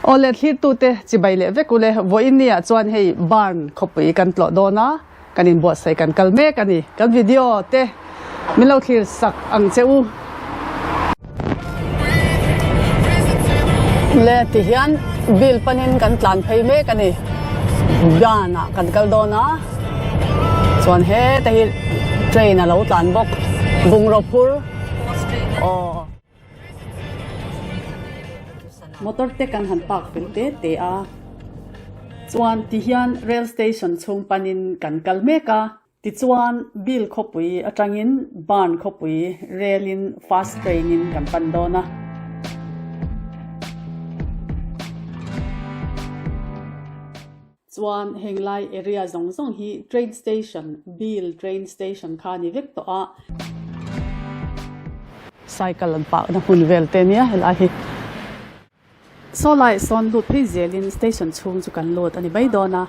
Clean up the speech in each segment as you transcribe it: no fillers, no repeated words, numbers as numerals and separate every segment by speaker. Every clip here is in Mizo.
Speaker 1: Awle thlirtute chibai leh vek ule vawiin ni ah chuan hei barn khawpui kan tlawh dawn a, kan inbuatsaih kan kal mek a ni. Kan video te min lo thlir sak ang che u. Le ti hian bill panin kan tlan phei mek a ni. Barn ah kan kal dawn a, chuan heta hi train a lo tlan bawk bungraw phur aw. Motor te kan han park fel te te a, chuan tihian rail station chhung panin kan kal mek a, tichuan Bill khawpui atangin Barn khawpui rail in fast train in kan pan dawn a. Chuan heng lai area zawng zawng hi train station, Bill train station kha a ni vek tawh a. Cycle an park na hmun vel te nia helai hi. Saw lai sawn lut phei zelin station chhung chu kan lut a ni mai dawn a.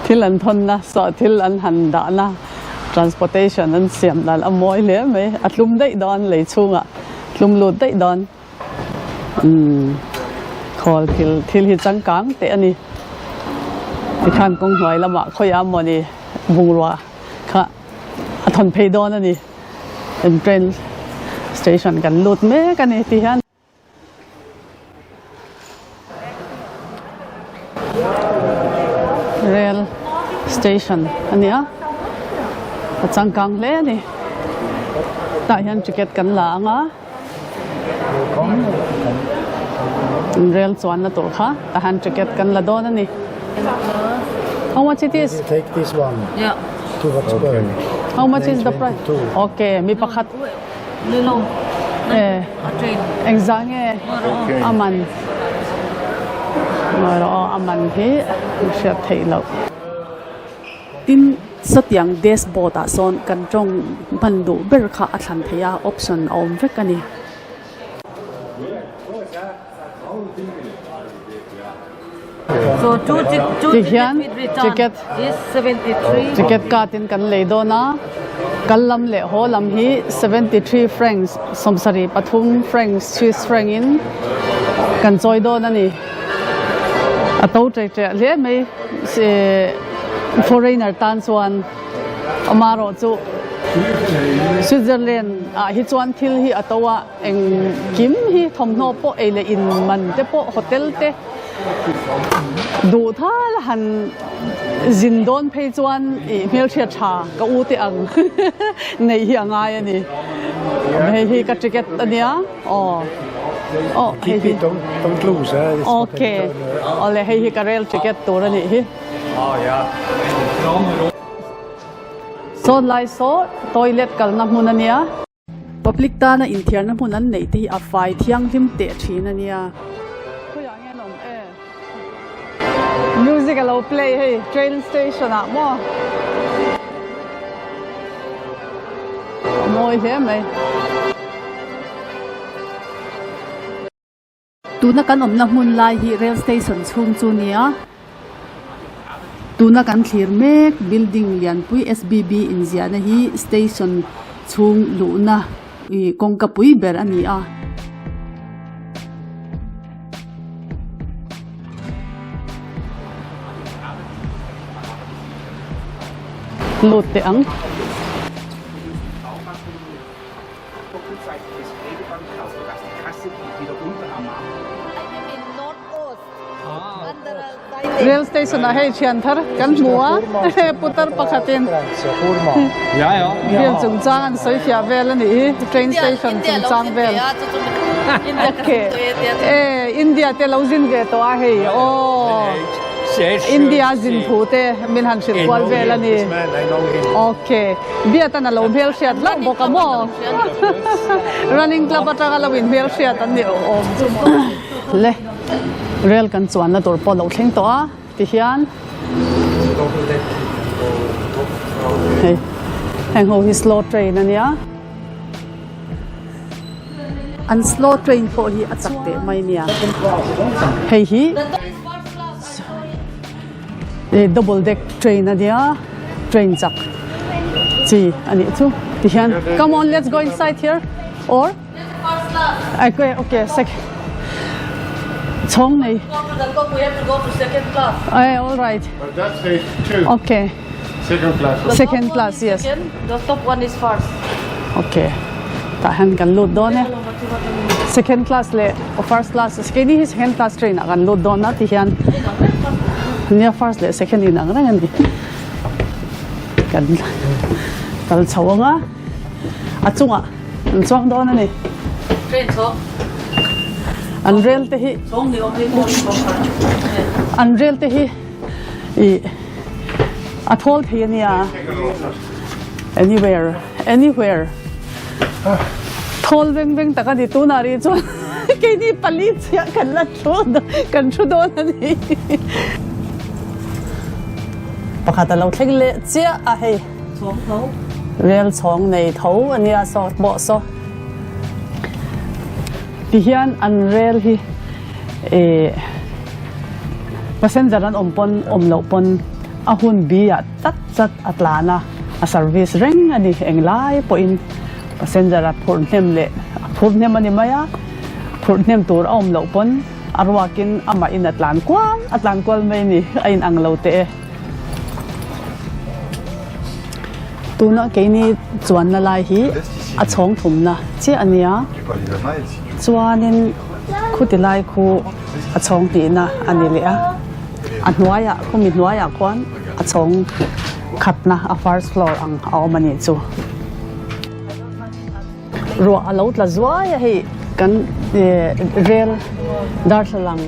Speaker 1: Thil an thawn na, saw thil an han dah na, transportation an siam dan a mawi hle mai. A tlum daih dawn lei chhungah tlum lut daih dawn. Umm khawl thil thil hi changkang teh a ni. Tikhan kawng hnuai lamah khawiah mawni bungrua kha a thawn phei dawn a ni. Kan train station kan lut mek a ni ti hian. Rail station a ni a, a changkang hle a ni. Tah hian ticket kan la ang a. Rail chuan na tur kha tah hian ticket kan la dawn a ni. How much it is?
Speaker 2: Take this one.
Speaker 3: Yeah.
Speaker 2: To Watzburg.
Speaker 1: How much is the price? Okay, mi pakhat.
Speaker 3: Lilo.
Speaker 1: Eh. Engzah nge a man? Ngawi a man hi hriat theih loh.
Speaker 4: Tin, sawtiang dashboard ah sawn kan tawng hman duh ber kha a thlan theih a, option a awm vek a ni.
Speaker 1: Tihian ticket ticket card in kan lei dawn a, kal lam leh haw lam hi 73 francs 73 francs Swiss franc in kan chawi dawn a ni. A to ṭei ṭeh hle mai foreigner tan chuan amaherawh chu Switzerland ah hi chuan thil hi a to a. Engkim hi thawmhnaw pawh ei leh in man te pawh hotel te duh thal a han zin dawn phei chuan ih hmelhriat tha ka u te ang neih hi a ngai a ni. Hei hi ka ticket a nia aw aw hei hi okay awle hei hi ka rail ticket tur a nih hi. Sawn lai saw toilet kalna hmun a nia.
Speaker 4: Public tana inthiarna hmun an neih te hi a fai thianghlim teh thin a nia.
Speaker 1: Khawiah nge an awm e? Music a lo play hei train station ah maw? A mawi hle mai.
Speaker 4: Tuna kan awmna hmun lai hi rail station chhung chu nia. Tuna kan thlir mek building lianpui SBB inziahna hi station chhung luhna ih kawngka pui ber a ni a.
Speaker 1: Lut teh ang. Rail station ah hei thian thar kan hmu a putar pakhatin rail chungchang an sawi fiah vel a nih hi train station chungchang vel okay e India te lo zin ve tawh a hei aw India zin thu te min han hrilh kual vel a ni okay. Biatan a lo hmelhriat hlauh bawk a maw? Running club atanga lo inhmelhriat an ni awm chu maw? Le, rail kan chuanna tur pawh a lo thleng tawh a, tihian hei heng ho hi slow train a nia.
Speaker 4: An slow train pawh hi a chak teh mai nia.
Speaker 1: Hei hi double deck train a nia train chak chi a nih chu tihian come on let's go inside here or. Okay, okay, sec chhawng nei. Eh, all right.
Speaker 2: But that's stage 2.
Speaker 1: Okay.
Speaker 2: Second class.
Speaker 1: Second class, yes.
Speaker 3: The top one is first.
Speaker 1: Okay. Tah hian kan lut dawn e. Second class leh first class keini hi second class train ah kan lut dawn a ti hian nia first leh second in ang reng a ni. Kan kal chho ang a a chungah an chuang dawn a ni.
Speaker 3: Train chho.
Speaker 1: An rel te hi an rel te hi ih a thawl thei a nia. Anywhere anywhere thawl veng veng tak a ni tunah rih chuan keini pali chiah kan la thu kan thu dawn a ni. Pakhat a lo thleng leh chiah a hei.
Speaker 3: Chhawng tho.
Speaker 1: Rel chhawng nei tho a nia saw pawh saw. Tihian an rel hi eh passenger an awm pawn awm loh pawn a hun bi ah chat chat a tlan a, a service reng a ni englai pawhin passenger a phurh hnem leh a phurh hnem a ni mai a, phurh hnem tur a awm loh pawn a ruakin amah in a tlan kual a tlan kual mai a ni a inang lo teh e. Tuna keini chuanna lai hi a chhawng thumna chiah a nia chuanin khuti lai khu a chhawng hnihna a ni leh a a hnuaiah khumi hnuaiah khuan a chhawng khatna a first floor ang a awm a nih chu. Ruah a lo tla zuai a hei kan rel darthlalang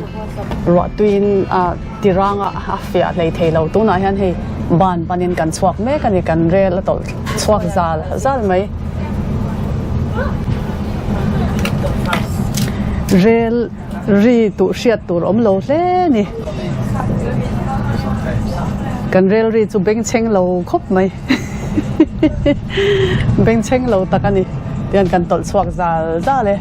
Speaker 1: ruah tuiin a tiranga a fiah hlei thei lo tunah hian hei ban panin kan chhuak mek a ni kan rel a tawlh chhuak zal zal mai. Rel ri tuh hriat tur awm lo hle a ni kan rel ri chu bengchheng lo khawp mai. Bengchheng lo tak a ni tihian kan tawlh chhuak zal zal e.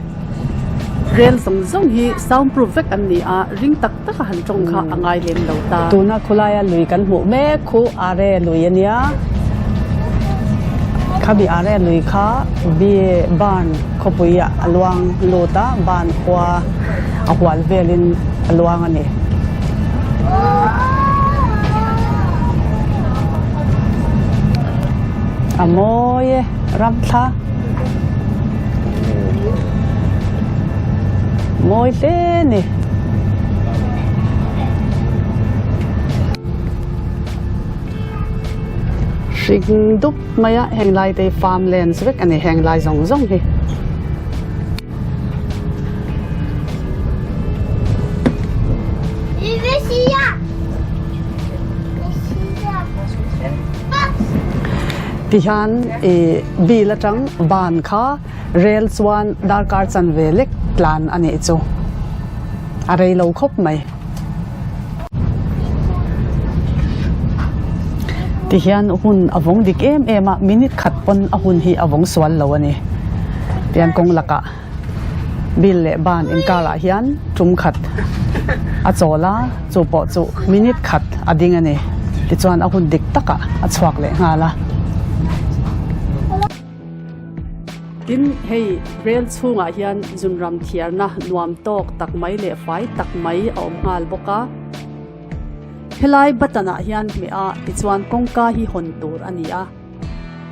Speaker 4: Rel zawng zawng hi sound proof vek an ni a, ring tak tak a han tawng kha a ngai lem lo ta.
Speaker 1: Tuna khulaia lui kan hmuh mek khu are lui a nia. Khami are lui kha Barn khawpui ah a luang lut a, Barn khua a hual velin a luang a ni. A mawi e ram thla mawi hle ni. Hring dup mai a heng lai te hi farmlands vek a ni heng lai zawng zawng hi. Tihian ih bill atang ban kha rel chuan darkar chanve lek tlan a nih chu a rei lo khawp mai. Tihian hun a vawng dik em em a minute khat pawn a hun hi a vawng sual lo a ni. Tihian kawng lakah bill leh ban inkarah hian tum khat a chawl a chu pawh chu minute khat a ding a ni. Tichuan a hun dik takah a chhuak leh nghal a.
Speaker 4: Tin, hei rel chhungah hian zunram thiarna nuam tawk tak mai leh fai tak mai a awm nghal bawk a. Helai button ah hian hmeh a tichuan kawngka hi hawn tur a ni a.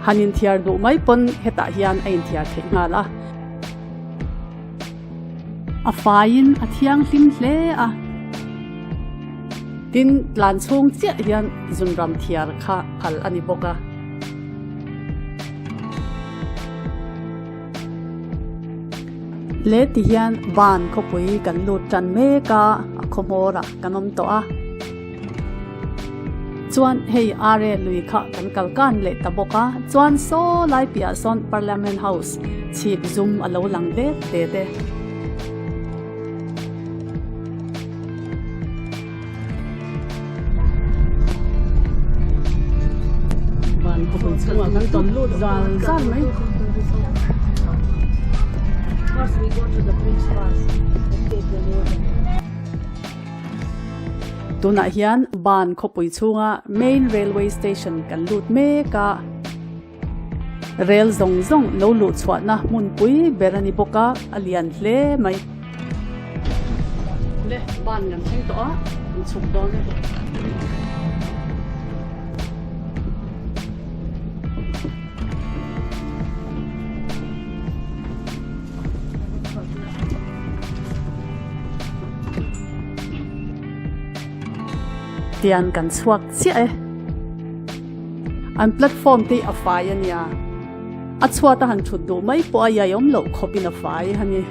Speaker 4: Han inthiar duh mai pawn hetah hian a inthiar theih nghal a. A faiin a thianghlim hle a. Tin, tlan chhung chiah hian zunram thiar kha phal a ni bawk a. Le ti hian van khawpui kan lut tan mek a, a khawhmawrah kan awm tawh a. Chuan hei are lui kha kan kal kan leh ta bawk a, chuan saw lai piahah sawn Parliament House chhip zum a lo lang det det e.
Speaker 1: Van khawpui chhungah kan tawn lut zal zal mai.
Speaker 4: Tunah hian Ban khawpui chhunga main railway station kan lut mek a. Rel zawng zawng lo luh chhuahna hmunpui ber a ni bawk a, a lian hle mai. Le, ban kan thleng tawh a, kan chhuk dawn e. Tian kan chhuak chiah e. An platform te hi a fai a nia. A chhuat a han thut duh mai pawh a iai awm loh khawpin a fai a ni.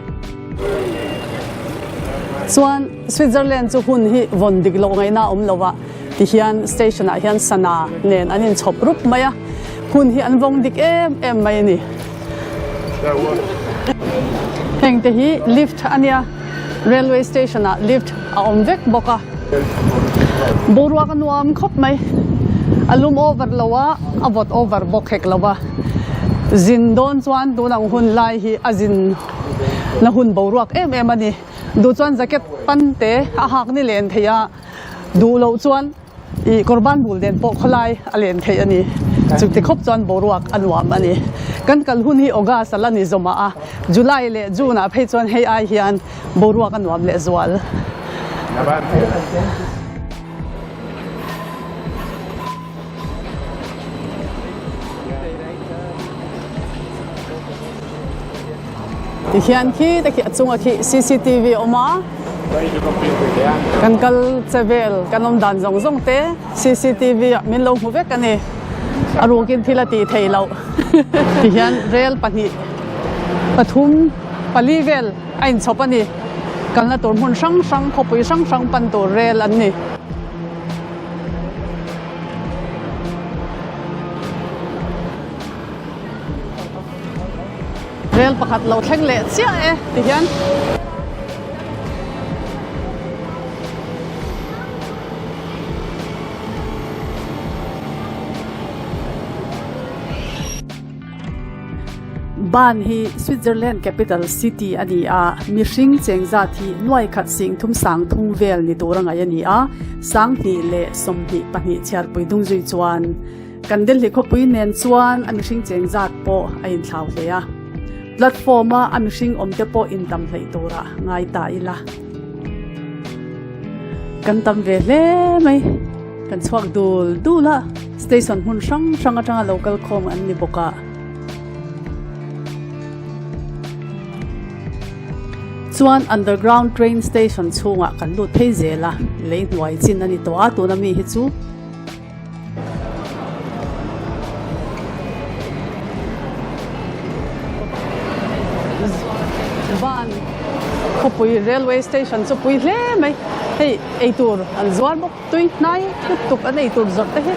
Speaker 4: Chuan Switzerland chu hun hi vawn dik loh ngaihna a awm lo a, tihian station ah hian sana nen an inchhawp rup mai a, hun hi an vawng dik em em mai a ni. Heng te hi lift a nia, railway station ah lift a awm vek bawk a. Boruak a nuam khawp mai, a lum over lo a, a vawt over bawk hek lo a. Zin dawn chuan tun ang hun lai hi a zin na hun boruak em em a ni. Duh chuan jacket pan te a hak ni len thei a, duh loh chuan Ih Qurban bul nen pawh khawlai a len theih a ni. Chuti khawp chuan boruak a nuam a ni. Kan kal hun hi August a la ni zawmah a, July leh June ah phei chuan hei ai hian boruak a nuam leh zual. Tihian khi te khi a chunga khi cctv a awm a kan kal che vel kan awm dan zawng zawng te cctv ah min lo hmu vek a ni a rukin thil a tih theih loh tihian rel pahnih pathum pali vel a inchhawp a ni kalna tur hmun hrang hrang khawpui hrang hrang pan tur rel an ni. Rel pakhat lo thleng leh chiah e ti hian. Bern hi Switzerland capital city a ni a, mihring cheng zat hi nuai khat sing thum sang thum vel ni tur a ngaih a ni a, 20 leh 22 chhiarpui dung zui chuan Kan Delhi khawpui nen chuan a mihring cheng zat pawh a inthlau hle a, platform a a mihring awm te pawh intam hleih tura ngai ta ila. Kan tam ve hle mai, kan chhuak dul dul a, station hmun hrang hrang atanga lo kal khawm an ni bawk a. Chuan underground train station chhungah kan lut phei zel a, lei hnuai chin a ni tawh a, tuna mi hi chu. Van khawpui railway station chu pui hle mai hei eitur an zuar bawk tui hnai lutuk an eitur zawrh te hi.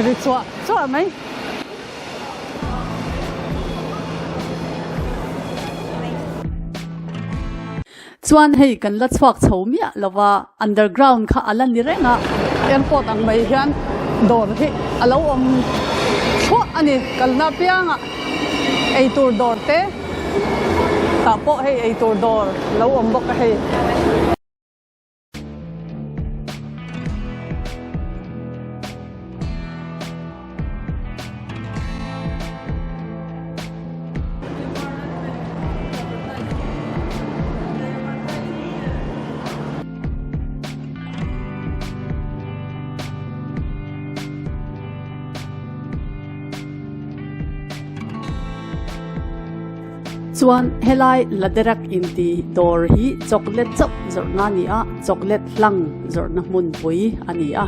Speaker 4: Ri chuah chuah mai. Chuan hei kan la chhuak chho miah lo va, underground kha a la ni reng a. Airport ang mai hian dawr hi a lo awm thluah a ni, kalna apiangah eitur dawr te tah pawh hei eitur dawr lo awm bawk a hei. Chuan helai Laderack inti dawr hi chocolate chauh zawrhna a ni a, chocolate hlang zawrhna hmunpui a ni a.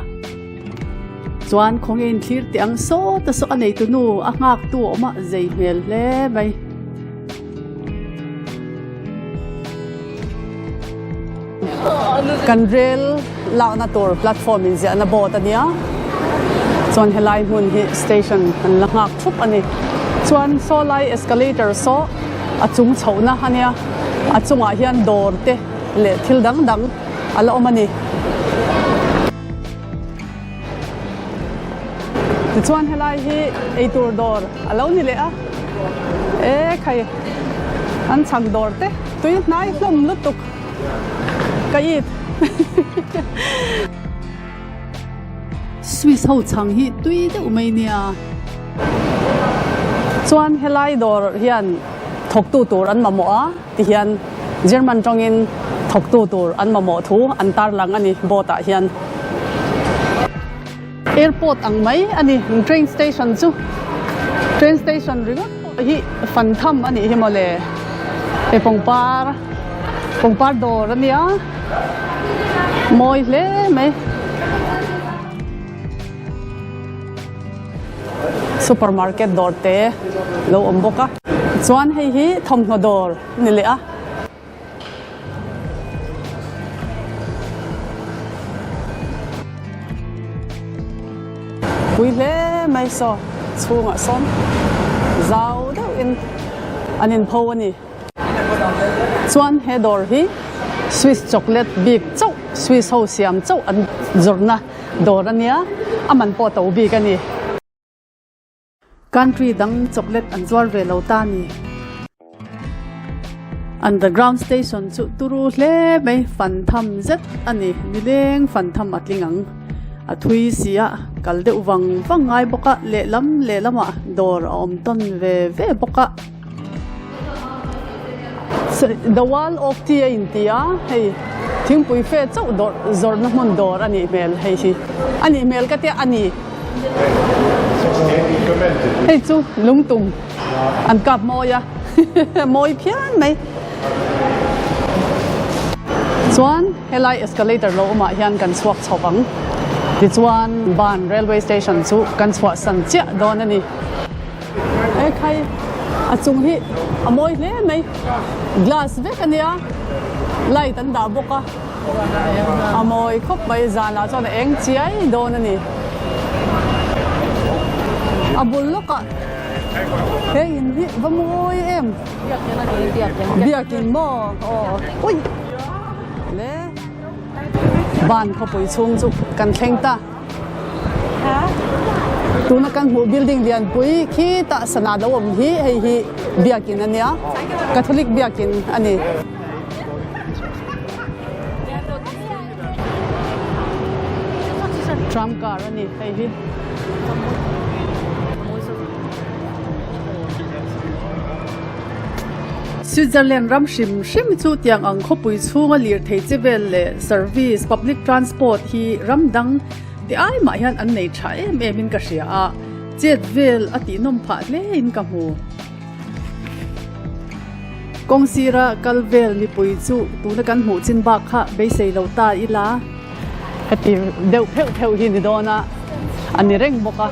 Speaker 4: Chuan khawnge in thlir teh ang sawta saw a neitu nu a nghaktu a awm a, zei hmel hle mai. Kan rel lakna tur platform in ziahna board a nia chuan helai hmun hi station an la nghak thup a ni chuan saw lai escalator saw a chung chhohna a nia a chungah hian dawr te leh thil dang dang a la awm a ni. Tichuan helai hi eitur dawr a lo ni leh a, e khai an chhak dawr te tui hnai hlawm lutuk ka it. Swiss ho chhang hi tui deuh mai nia.
Speaker 1: Chuan helai dawr hian thawktu tur an mamawh a ti hian German tawngin thawktu tur an mamawh thu an tarlang a ni board ah hian. Airport ang mai a ni train station chu train station ringawt pawh hi fan tham a nih hi mawle hei pangpar pangpar dawr a nia mawi hle mai supermarket dawr te lo awm bawk a chuan hei hi thawmhnaw dawr a ni leh a. Pui hle mai saw chhungah sawn zau deuhin an inpho a ni. Chuan he dawr hi Swiss chocolate bik chauh Swiss ho siam chauh an zawrhna dawr a nia, a man pawh to bik a ni.
Speaker 4: Country dang chocolate an zuar ve lo ta ni. Underground station chu turu hle mai fan tham zet a ni. Nileng fan tham a tling ang. A thui si a, kal deuh vang vang ngai bawk a, lehlam lehlamah dawr a awm tawn ve ve bawk a.
Speaker 1: The Wall of Tea a inti a, hei thingpui fe chauh dawrh zawrhna hmun dawr a nih hmel hei hi a nih hmel ka tia a ni. Hei chu lungtum an kap mawi a, mawi phian mai. Chuan helai escalator lo awmah hian kan chhuak chho ang. Tichuan Ban railway station chu kan chhuahsan chiah dawn a ni. He khai a chung hi a mawi hle mai glass vek a nia light an dah bawk a a mawi khawp mai zanah chuan a eng chiai dawn a ni a bul lawkah he in hi va mawi em biakin maw aw ui le ban khawpui chhung chu kan thleng ta. Tuna kan hmuh building lianpui khi tah sana lo awm hi hei hi biakin a nia Catholic biakin a ni. Tram car a ni hei hi.
Speaker 4: Switzerland ram hrim hrim chu tiang ang khawpui chhunga lirthei che vel leh service public transport hi ram dang ti ai mah hian an nei tha em em in ka hria a, chet vel a tih nawm phah hle in ka hmu. Kawng sira kal vel mipui chu tuna kan hmuh chin bak kha beisei lo ta ila.
Speaker 1: Heti deuh pheuh pheuh hi ni dawn a, a ni reng bawk a.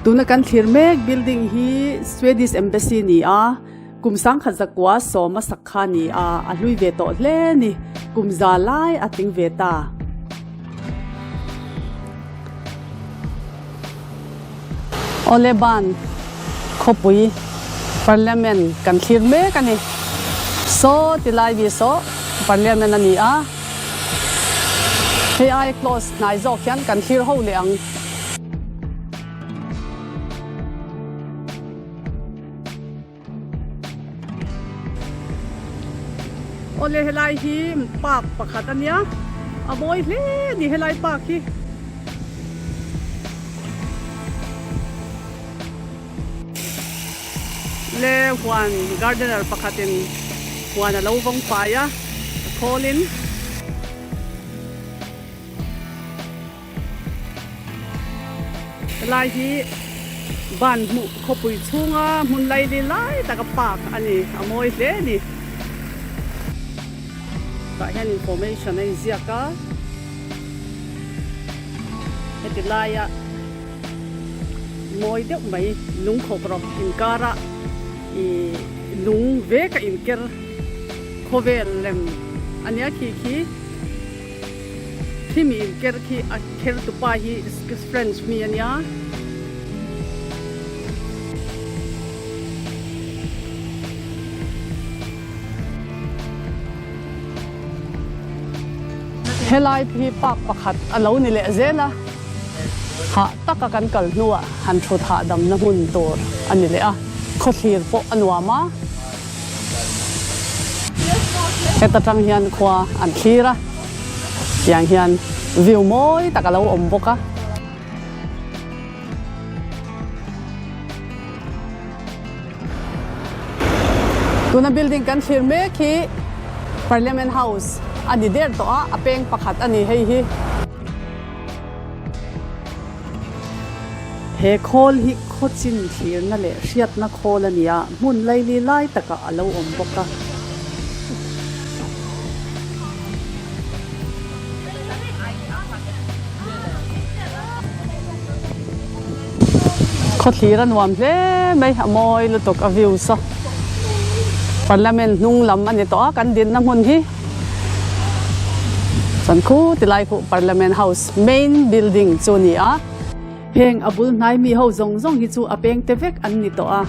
Speaker 4: Tuna kan thlir mek building hi Swedish Embassy ni a, kum sangkhat zakua sawma sak kha ni a, a hlui ve tawh hle ni, kum za lai a tling ve ta.
Speaker 1: Awle ban khawpui Parliament kan thlir mek a ni. Saw ti lai vi saw Parliament a ni a, hei ai close hnai zawk hian kan thlir ho leh ang.
Speaker 4: Awle helai hi park pakhat a nia, a mawi hle a ni helai park hi. Le huan gardener pakhatin huan a lo vawng fai a, a khawlin.
Speaker 1: Helai hi ban hmuh khawpui chhunga hmun laili lai taka park a ni, a mawi hle a ni. Tah hian information a inziak a, heti laia mawi deuh mai lungkhawk rawk inkara ih lung veka inker khawvel lem a nia khi khi.
Speaker 4: Khi mi inker khi a kher tu pa hi French mi a nia.
Speaker 1: Helai hi park pakhat a lo ni leh zel a.
Speaker 4: Hah taka kan kal hnuah han thut hahdamna hmun tur a ni leh a, khawthlir pawh a nuam a. Heta tang hian khua an thlir a, tiang hian view mawi tak a lo awm bawk a. Tuna building kan thlir mek hi Parliament House a ni der tawh a, a peng pakhat a ni hei hi. He khawl hi khawchin thlirna leh hriatna khawl a ni a, hmun laili lai takah a lo awm bawk a. Khawthlir a nuam hle mai, a mawi lutuk a view saw. Parliament hnung lam a ni tawh a kan dinna hmun hi. Chuan khu tilai khu Parliament House main building chu a ni a. Heng a bul hnai mi ho zawng zawng hi chu a peng te vek an ni tawh a.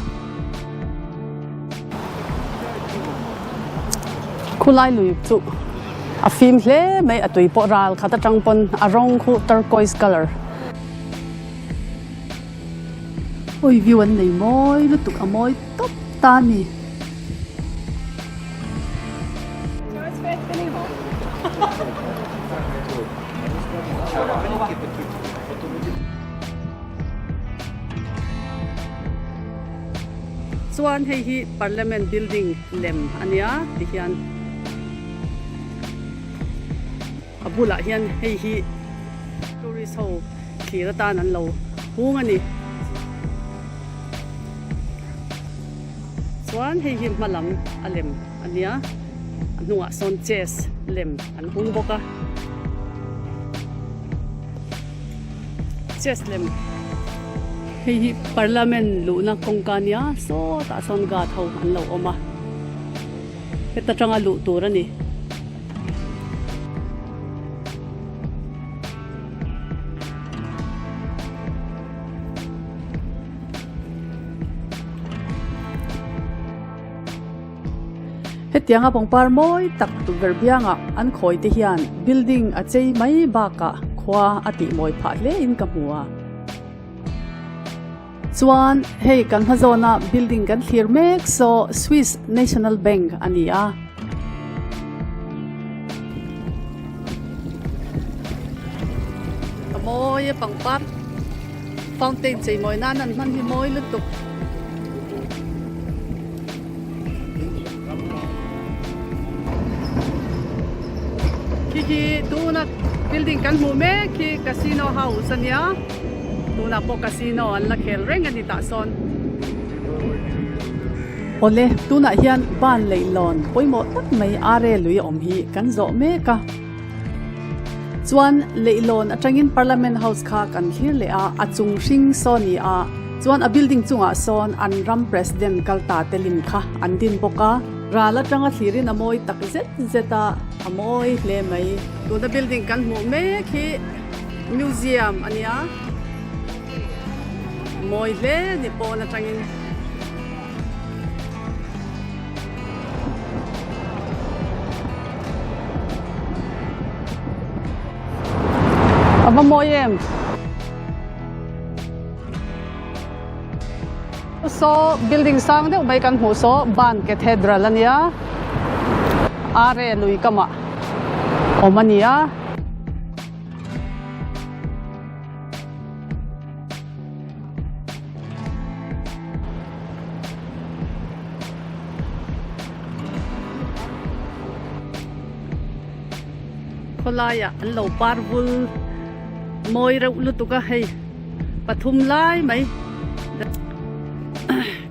Speaker 4: Khulai lui chu a fim hle mai a tui pawh ral khat atang pawn a rawng khu turquoise colour. Oi view an nei mawi lutuk a mawi tawp ta a ni. Chuan hei hi Parliament building lem a nia ti hian a bulah hian hei hi tourist ho thlir atan an lo hung a ni. Chuan hei hi hma lam a lem a nia a hnungah sawn chess lem an hung bawk a. Chess lem hei hi parliament luhna kawngka nia sawtah sawn guard ho an lo awm a heta tanga luh tur a ni. Hetianga pangpar mawi tak tukverh biangah an khawi te hian building a chei mai bakah khua a tih mawi phah hle in ka hmu a. Chuan hei kan hma zawna building kan thlir mek saw Swiss National Bank a ni a. A mawi e pangpar fountain chei mawi nan an hman hi mawi lutuk. Khi khi tuna building kan hmuh mek khi casino house a nia tunah pawh casino an la khel reng a ni tah sawn. Awle tunah hian ban leihlawn pawimawh tak mai are lui a awm hi kan zawh mek a. Chuan leihlawn atangin Parliament House kha kan thlir leh a, a chung hring saw ni a, chuan a building chungah sawn an ram President kal ta te lim kha an din bawk a. Ral atanga thlirin a mawi tak zet zet a, a mawi hle mai. Tuna building kan hmuh mek hi museum a nia, mawi hle ni pawn atangin. A va mawi em? Saw building sang deuh mai kan hmuh saw Ban Cathedral a nia Are lui kamah awm a nia. Khawlaiah an lo par vul mawi reuh lutuk a hei pathum lai mai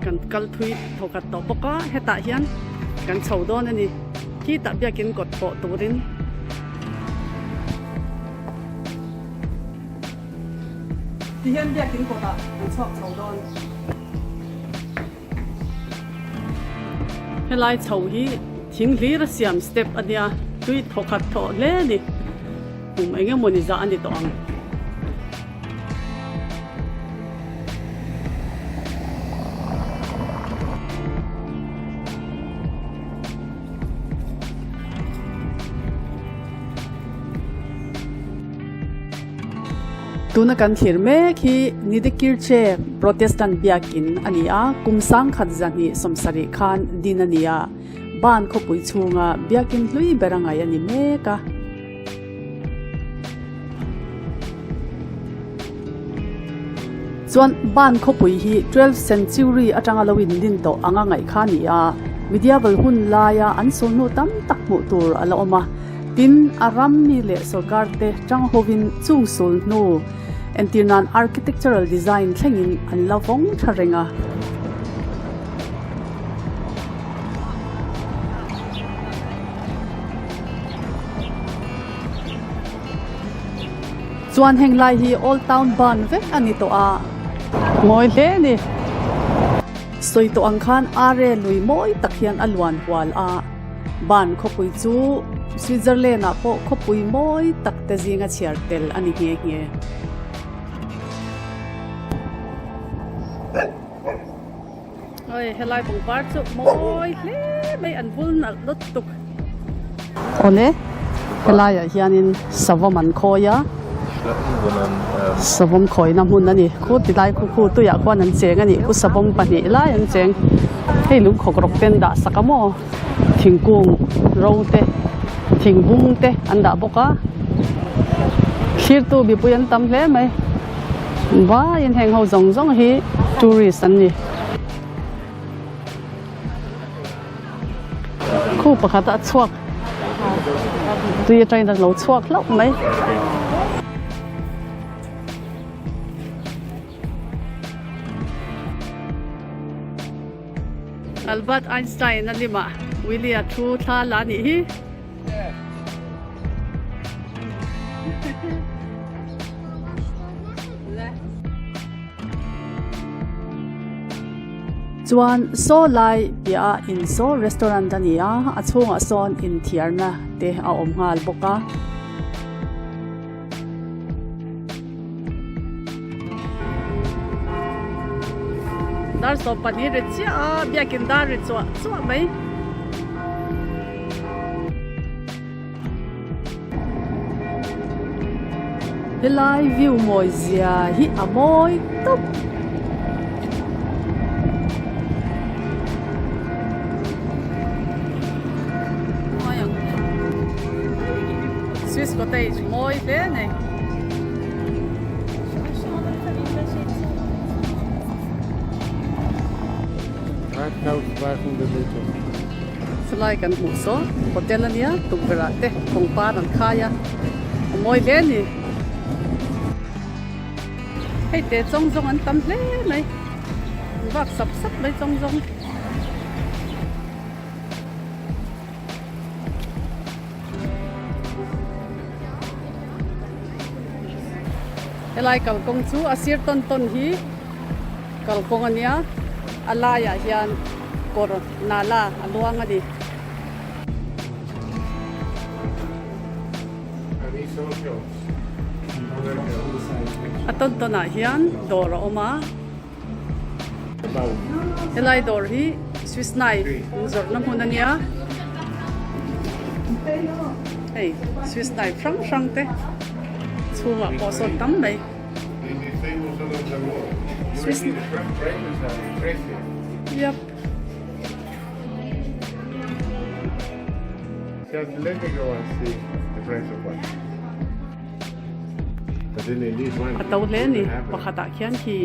Speaker 4: kan kal thui thawkhat tawh bawk a hetah hian kan chho dawn a ni khitah biakin kawt pawh turin. Tihian biakin kawtah kan chhuak chho dawn. Helai chho hi thing hlir a siam step a nia tui thawkhat thawh hle a ni kum eng emawni zah a ni tawh ang. Tuna kan thlir mek hi Nidikirche Protestant Biakin a ni a, kum 1270 khan din a ni a, Ban khawpui chhunga biakin hlui ber a ngaih a ni mek a. Chuan Ban khawpui hi 12th century atanga lo inlin tawh anga ngaih kha a ni a, medieval hun laia an sulhnu tam tak hmuh tur a la awm a. Tin, a ram mi leh sorkar te tang hovin chung sulhnu entir nan architectural design thlengin an la vawng tha reng a. Chuan heng lai hi Old Town ban vek a ni tawh a. Mawi hle a ni. Sawi tawh ang khan Are lui mawi tak hian a luan hual a. Ban khawpui chu Switzerland ah pawh khawpui mawi tak te zinga chhiar tel a ni nghe nghe. Oi helai pangpar chu mawi hle mai an bul nalh lutuk. Awle helaiah hianin savawm an khawi a savawm khawina hmun a ni khu tilai khu khu tuiah khuan an cheng a nih khu savawm pahnih lai an cheng hei lungkhawk rawk te an dah sak a maw thingkung ro te thingbung te an dah bawk a thlirtu mipui an tam hle mai. Vaiin heng ho zawng zawng hi tourist an ni. Khu pakhat a chhuak tui atangin a lo chhuak hlauh mai. Albert Einstein a limah Willie a thu thla la a nih hi. Chuan saw lai piah ah in saw restaurant a ni a, a chhungah sawn inthiarna te a awm nghal bawk a. Dar 12 ri chiah a, biakin dar ri chuah chuah mai. Helai view mawi zia hi a mawi tawp. Swiss cottage mawi hle a ni. Chulai kan hmuh saw hotel a nia tukverh ah te pangpar an khai a a mawi hle a ni. Hei te chawng zawng an tam hle mai an vak sap sap mai chawng zawng. Helai kalkawng chu a sir tawn tawn hi kalkawng a nia a laiah hian kawr nala a luang a ni. A tawn tawn ah hian dawr a awm a. Helai dawr hi Swiss knife an zawrhna hmun a nia. Hei Swiss knife hrang hrang te chhungah pawh sawn tam mai. Swiss Yep. A to hle a ni pakhatah khian khi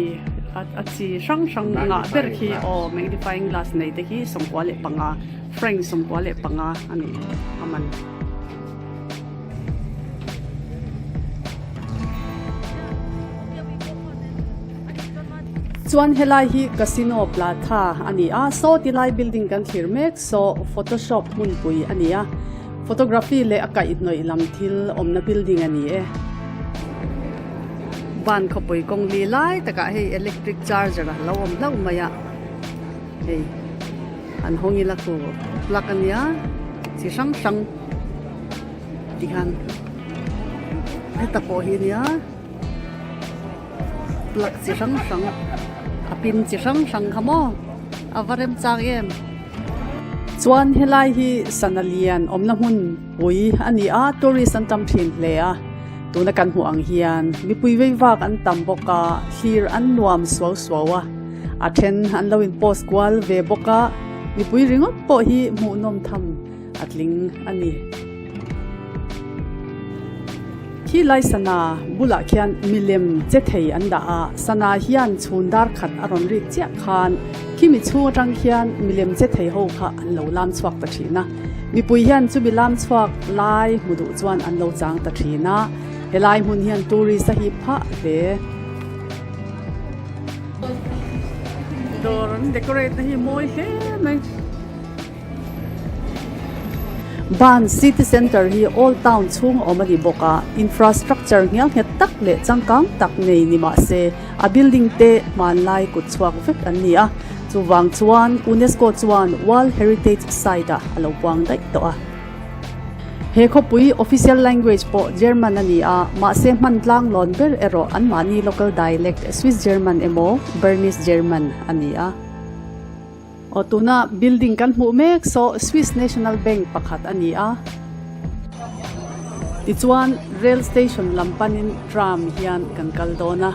Speaker 4: a chi hrang hrang ngah ber khi aw magnifying glass nei te khi 95 franc 95 a ni a man. Chuan helai hi Casino Platha a ni a saw tilai building kan thlir mek saw photoshop hmunpui a ni a. Photography leh a kaihhnawih lam thil awmna building a ni e. Ban khawpui kawng li lai takah hei electric charger a lo awm hlauh mai a, hei an hawng ila khu plug a nia chi hrang hrang tikhan heta pawh hi nia plug chi hrang hrang a pin chi hrang hrang kha maw a va rem chang em. Chuan helai hi sana lian awmna hmun pui a ni a, tourist an tam thin hle a. Tuna kan hmuh ang hian mipui vei vak an tam bawk a, thlir an nuam suau suau a, a then an lo in post kual ve bawk a, mipui ringawt pawh hi hmuhnawm tham a tling a ni. Khi lai sana bulah khian milem che thei an dah a, sana hian chhun dar khat a rawn rik chiah khan khimi chhung atang khian milem che thei ho kha an lo lam chhuak ta thin a. Mipui hian chumi lam chhuak lai hmu duh chuan an lo chang ta thin a, helai hmun hian tourist a hip phah hle. Dawr an decorate na hi mawi hle mai. Ban City Centre hi Old Town chhung a awm a ni bawk a, infrastructure nghial nghet tak leh changkang tak nei ni mah se a building te hmanlai kut chhuak vek an ni a, chuvang chuan UNESCO chuan World Heritage Site ah a lo puang daih tawh a. He khawpui official language pawh German a ni a, mahse hman tlang lawn ber erawh anmahni local dialect Swiss German emaw Bernese German a ni a. Aw tuna building kan hmuh mek saw Swiss National Bank pakhat a ni a. Tichuan rail station lam panin tram hian kan kal dawn a.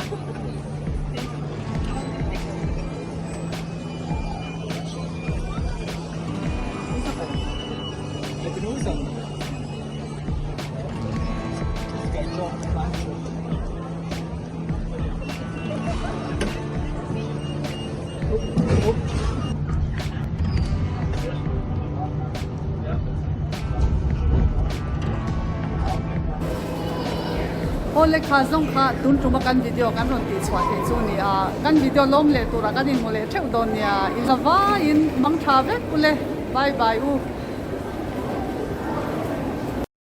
Speaker 4: Aw lekha zawng kha tun tuma kan video kan rawn tih chhuah theih chu a ni a, kan video lawm leh turah kan inhmu leh theuh dawn nia, i zavaiin mang tha vek u le, bye bye u.